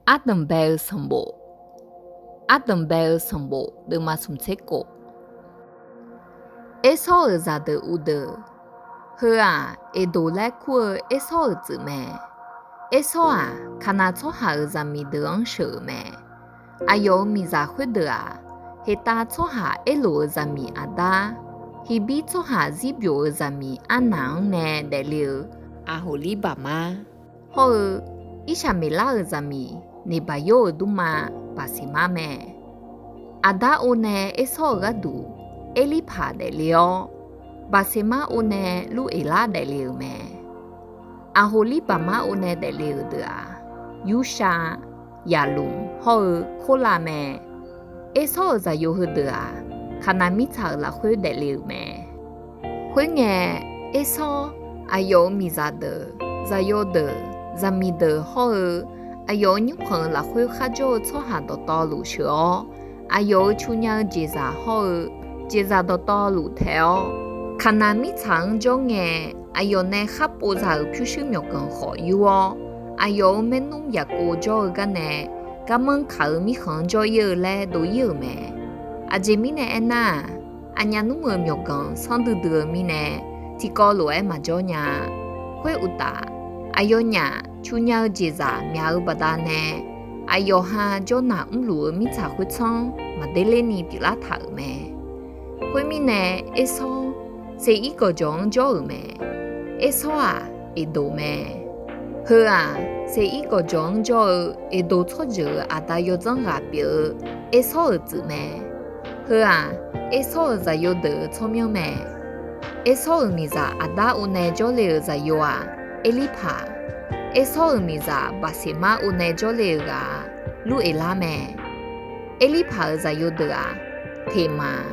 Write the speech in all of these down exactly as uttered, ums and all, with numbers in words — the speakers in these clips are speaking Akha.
Ardanqbae-eu sanqbof. Ardanqbae-eu sanqbof deuvma smq tser kof. Ersawr-euq zaqdeuq uvdeuq. Heu-aq, Eqdoq laer kur-eu Ersawr-euq tsuif mae. Ersawr-aq, Kaqnaq tsawrhaq-euq zaqmiq deuq-anr sheuq-euq mae. Aqyawf-euq miqzaq khoerdeuq-aq, Heqtav tsawrhaq Erloq-euq zaqmiq Aqdar, Hiqbir tsawrhaq Zirbyoq-euq zaqmiq Arnaq-anr nae daefle-euq Aqhoqlirbaqmar, hawr-eu Irshaqmeqlar-euq zaqmiq Neqbaqyor-euq durma Baqseqmar mae. Aqdar or nae Ersawr-euq gharduq Erlirpaq daefle-awr, Baqseqmar or nae Lur-eqlar daefle-euq mae. Aqhoqlirbaqmar or nae daefle-euq deuq-aq, Yurshav, Yaqlmq hawr-eu Korlav mae. Ersawr-euq zaqyo heudeuq-aq, Kaqnaq mirtsaq-euq lafkhoer daefle-euq mae. Khoerngae, Ersawr, aqyawf-euq miqzaq deuq, zaqyo deuq, zaqmiq deuq hawr-eu, aqyawf-euq nymrkhanq-euq lafkhoer kharjawr-eu tsawrhaq dawqtawvluf sheuq-awr, aqyawf-euq cu nya-eu jeqzaq hawr-eu jeqzaq dawqtawvluf taef-awr, Kaqnaq mirtsaq-anr jawr ngae, aqyawf nae khar pov za-euq pyurshuir myawqganq khawf yur-awr, aqyawf-euq maernmr Yaqkov jawr-eu gar nae, garmanr kaq-eu mirkhanq-anr jawr ir-eu laer dov ir-euq mae. Aqjeq mirnae aernar-aq, aqnyaf nmr-euq myawqganq sanr duidui-eu mirnae, tiqkawv lof-aer maqjawr nya-a. Khoeruqtaf, aqyawfnyaf cu nya-eu jeqzaq myaq-eu baqdanae, aqyawf ha jawrnaq mrluf-eu mirtsaq khoertsanr maqder lerni pyeuflar taq-euq mae. Khoermirnae, Ersawr, Seqir gawqjawq-anr jawr-euq mae. Ersawr-aq, Eqdoq mae. Heu-aq, Seqir gawqjawq-anr jawr-eu Eqdoq tsawrjeuq-euq aqda yawdzanr ghaq pyeuf-eu Ersawr-euq tsuif mae. Heu-aq, Ersawr-euq zaqyo deuq-euq tsawrmyanr mae. Ersawr-euq miqzaq Aqdar or nae jawrle-euq zaqyo-aq, Erlirpaq. Ersawr-euq miqzaq Baqseqmar or nae jawrle-euq ghaq-aq, Lur-eqlar mae. Erlirpaq-euq zaqyo deuq-aq, Teqmaq,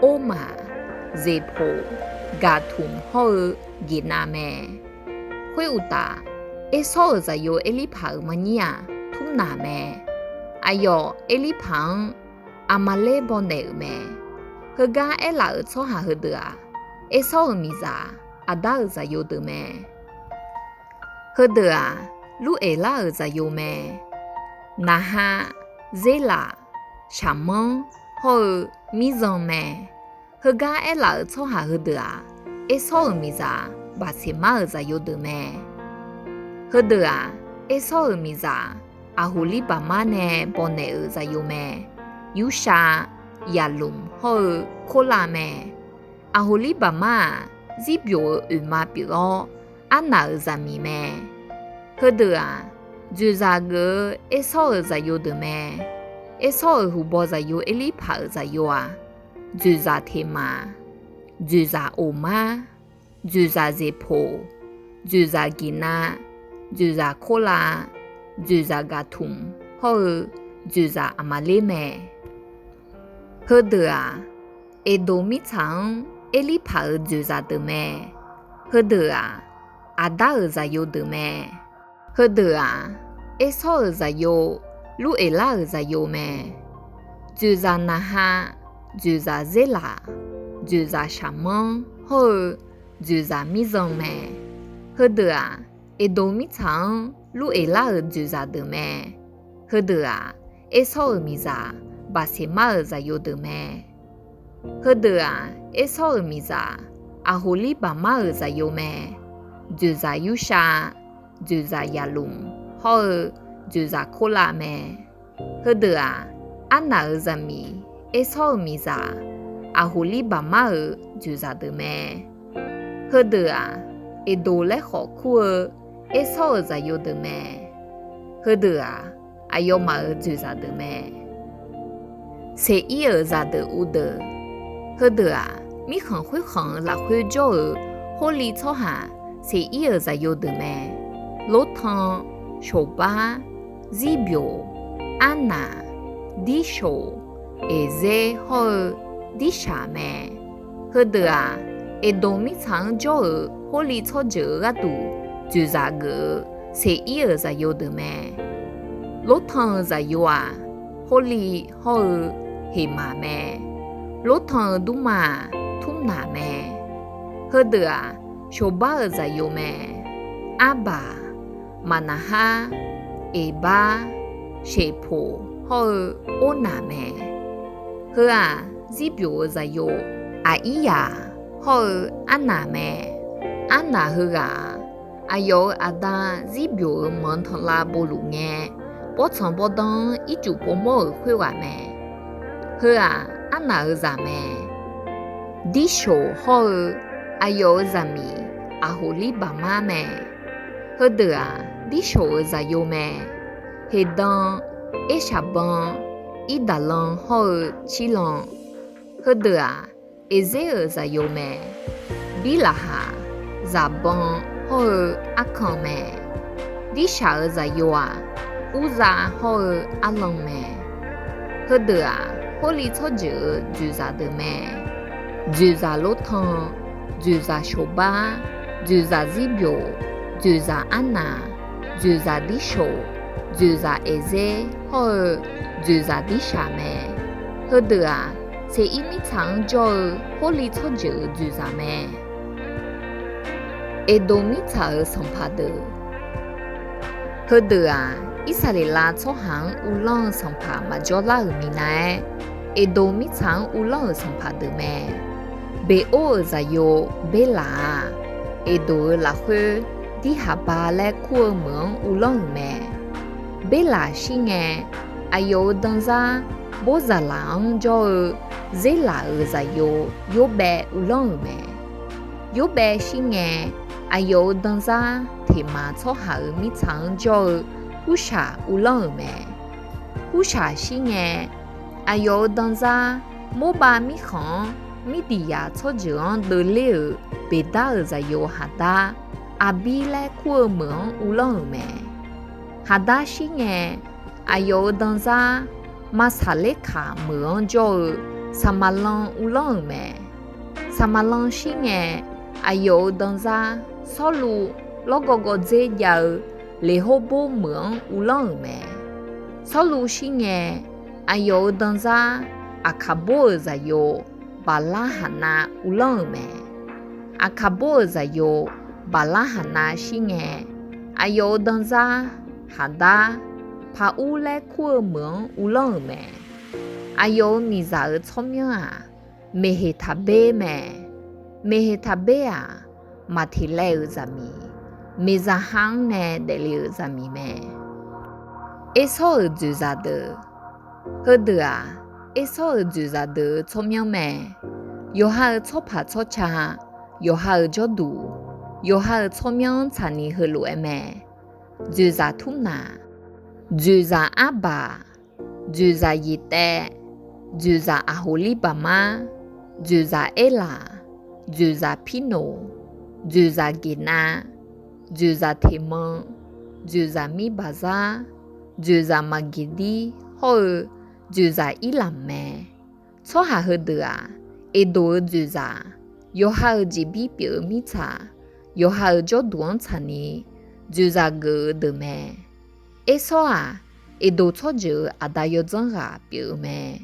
Ormaq, Zeqpoq, Gaqtmq hawr-eu Geqnav mae. Khoeruqtaf, Ersawr-euq zaqyo Erlirpaq-euq marnyir-aq, Turnaq mae. Aqyawf Erlirpaq-anr Aqmaqler baw naeq-euq mae. Heugar aerlaf-euq tsawrhaq heudeuq-aq, Ersawr-euq miqzaq Aqdar-euq zaqyo deuq mae. Heudeuq-aq, Lur-eqlar-euq zaqyo mae. Naqha, Zerlaf, Shaqmanr hawr-eu Mirzan mae. Heugar aerlaf-euq tsawrhaq heudeuq-aq, Ersawr-euq miqzaq Baqseqmar-euq zaqyo deuq mae. Heudeuq-aq, Ersawr-euq miqzaq Aqhoqlirbaqmar nae baw naeq-euq zaqyo mae. Yurshav, Yaqlmq hawr-eu Korlav mae. Aqhoqlirbaqmar-aq, Zirbyoq-euq oeqma pyeuf-awr, Arnaq-euq zaqmiq mae. Heudeuq-aq, dzoeqzaq geuf-eu Ersawr-euq zaqyo deuq mae. Ersawr-euq huqbaw zaqyo Erlirpaq-euq zaqyo-aq, dzoeqzaq Teqmaq, dzoeqzaq Oqmar, dzoeqzaq Zeqpoq, dzoeqzaq Geqnav, dzoeqzaq Korlav, dzoeqzaq Gaqtmq hawr-eu dzoeqzaq Aqmaqler mae. Heudeuq-aq, Eqdoq mirtsaq-anr Erlirpaq-euq dzoeqzaq deuq mae. Heudeuq-aq, Aqdar-euq zaqyo deuq mae. Heudeuq-aq, Ersawr-euq zaqyo, Lur-eqlar-euq zaqyo mae. Dzoeqzaq Naqha, dzoeqzaq Zerlaf, dzoeqzaq Shaqmanr hawr-eu dzoeqzaq Mirzan mae. Heudeuq-aq, Eqdoq mirtsaq-anr Lur-eqlar-euq dzoeqzaq deuq mae. Heudeuq-aq, Ersawr-euq miqzaq Baqseqmar-euq zaqyo deuq mae. Heudeuq-aq, Ersawr-euq miqzaq Aqhoqlirbaqmar-euq zaqyo mae. Dzoeqzaq Yurshav, dzoeqzaq Yaqlmq hawr-eu dzoeqzaq Korlav mae. Heudeuq-aq, Arnaq-euq zaqmiq Ersawr-euq miqzaq Aqhoqlirbaqmar-euq dzoeqzaq deuq mae. Heudeuq-aq, Eqdoq laer khawf kur-eu Ersawr-euq zaqyo deuq mae. Heudeuq-aq, aqyawfmaf-euq dzoeqzaq deuq mae. Seqir-euq zaqdeuq uvdeuq. Heudeuq-aq, mirkhanq khoerkhanq-euq lafkhoer jawr-euq Hawrliv tsawrhaq Seqir-euq zaqyo deuq mae. Lortan, Shoqbar, Zirbyoq, Arnaq, Dirshoq, Eqzer hawr-eu Dirshaq mae. Heudeuq-aq, Eqdoq mirtsaq-anr jawr-euq Hawrliv tsawrjeuq-euq gharduq dzoeqzaq geuf-eu Seqir-euq zaqyo deuq mae. Lortan-euq zaqyo-aq, Hawrliv hawr-eu Heqmaq mae. Lortan-euq durma-aq, Turnaq mae. Heudeuq-aq, Shoqbar-euq zaqyo mae. Arbaq, Maqnaqhar, Eqbar, Sheqpoq hawr-eu Ornaq mae. Heu-aq, Zirbyov-euq zaqyo Aqirya hawr-eu Arnaq mae. Arnaq heughaq-aq, aqyawf-euq aqda Zirbyov-euq manq tanqlav bovluf ngae, bawrtsanq bawrdanr-anr ircuf povmawr-euq khoerghaq mae. Heu-aq, Arnaq-euq zaq mae. Dirshoq hawr-eu aqyawf-euq zaqmiq Aqhoqlirbaqmar mae. Heudeuq-aq, Dirshoq-euq zaqyo mae. Heqdan, Ershaqban, Irdaqlan hawr-eu Cirlan. Heudeuq-aq, Eqzer-euq zaqyo mae. Birlaqhaq, Zaqban hawr-eu Arkan mae. Dirshaq-euq zaqyo-aq, Urzav hawr-eu Arlan mae. Heudeuq-aq, Hawrliv tsawrjeuq-euq dzoeqzaq deuq mae. Dzoeqzaq Lortan, dzoeqzaq Shoqbar, dzoeqzaq Zirbyov, dzoeqzaq Arnaq, dzoeqzaq Dirshoq, dzoeqzaq Eqzer hawr-eu dzoeqzaq Dirshaq mae. Heudeuq-aq, Seqir mirtsaq-anr jawr-eu Hawrliv tsawrjeuq-euq dzoeqzaq mae. Eqdoq mirtsaq-euq sanqpaq deuq. Heudeuq-aq, Irsaqleqlav tsawrhaq-anr uvlanr-eu sanqpaq maqjawr lar-euq minav-aer, Eqdoq mirtsaq-anr uvlanr-euq sanqpaq deuq mae. Beqor-euq zaqyo Berlaq-aq, Eqdoq-euq lafkhoer Dirhaqba laer kur-eu meuq-anr uvlanr-euq mae. Berlaq shir ngae, aqyawf-euq danzar Borzaqlaq-anr jawr-eu Zerlaq-euq zaqyo Yorbaev uvlanr-euq mae. Yorbaev shir ngae, aqyawf-euq danzar Teqmaq tsawrhaq-euq mirtsaq-anr jawr-eu Hurshaq uvlanr-euq mae. Hurshaq shir ngae, aqyawf-euq danzar Morbav mirkhanq-anr Mirdiqyaq tsawrjeuq-anr deuvler-euq Beqdar-euq zaqyo Haqdar Aqbir laer kur-eu meuq-anr uvlanr-euq mae. Haqdar shir ngae, aqyawf-euq danzar Maqsaqlerkaq meuq-anr jawr-eu Saqmaqlan uvlanr-euq mae. Saqmaqlan shir ngae, aqyawf-euq danzar Sawrluv lawrgawv gawv dzer jav-eu Leqhobor meuq-anr uvlanr-euq mae. Sawrluv shir ngae, aqyawf-euq danzar Aqkaqbor-euq zaqyo Baqlarhaqnav uvlanr-euq mae. Aqkaqbor-euq zaqyo Baqlarhaqnav shir ngae, aqyawf-euq danzar Haqdar Paqur laer kur-eu meuq-anr uvlanr-euq mae. Aqyawf-euq miqzaq-euq tsawrmyanr-aq, Meqheqtaqber mae. Meqheqtaqber-aq, Maqteqlaev-euq zaqmiq, Meqzaqha-anr nae daefle-euq zaqmiq mae. Ersawr-euq dzoeqzaq deuq. Heudeuq-aq, Ersawr-euq dzoeqzaq deuq-euq tsawrmyanr mae. Yawqha-euq tsawrpaq tsawrca, yawqha-euq jawrduq, yawqha-euq tsawrmyanr-anr tsaqni heulof-aer mae. Dzoeqzaq Turnaq, dzoeqzaq Arbaq, dzoeqzaq Yeqtaev, dzoeqzaq Aqhoqlirbaqmar, dzoeqzaq Erlaq, dzoeqzaq Pirnoq, dzoeqzaq Geqnav, dzoeqzaq Teqman, dzoeqzaq Mirbaqzar, dzoeqzaq Maqgeqdir hawr-eu dzoeqzaq Irlamq mae. Tsawrhaq heudeuq-aq, Eqdoq-euq dzoeqzaq, yawqha-euq jeqbir pyeuf-eu mirtsaq, yawqha-euq jawrduq-anr tsaqni dzoeqzaq geuf-eu deuq mae. Ersawr-aq, Eqdoq tsawrjeuq-euq aqda yawdzanr ghaq pyeuf-eu mae.